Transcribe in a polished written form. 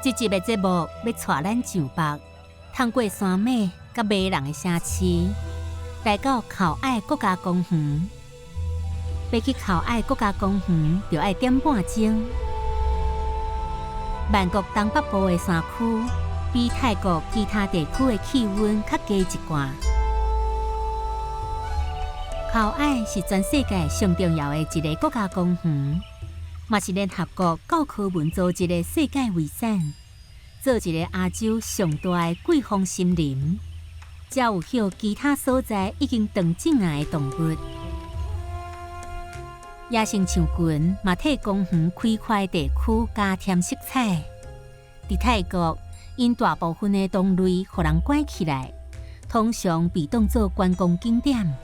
這集的節目欲帶咱上北，通過山脈佮迷人的城市，來到考愛國家公園。欲去考愛國家公園，著愛點半鐘。曼谷東北部的山區，比泰國其他地區的氣溫較低一寡。考愛是全世界上重要的一个國家公園，嘛是聯合國教科文組織的世界遺產，做一个亞洲上大的季風森林，才有予其他所在已經斷種仔的動物。野生象群嘛替公園開闊地區加添色彩。佇泰國，𪜶大部分的動類予人關起來，通常被當做觀光景點。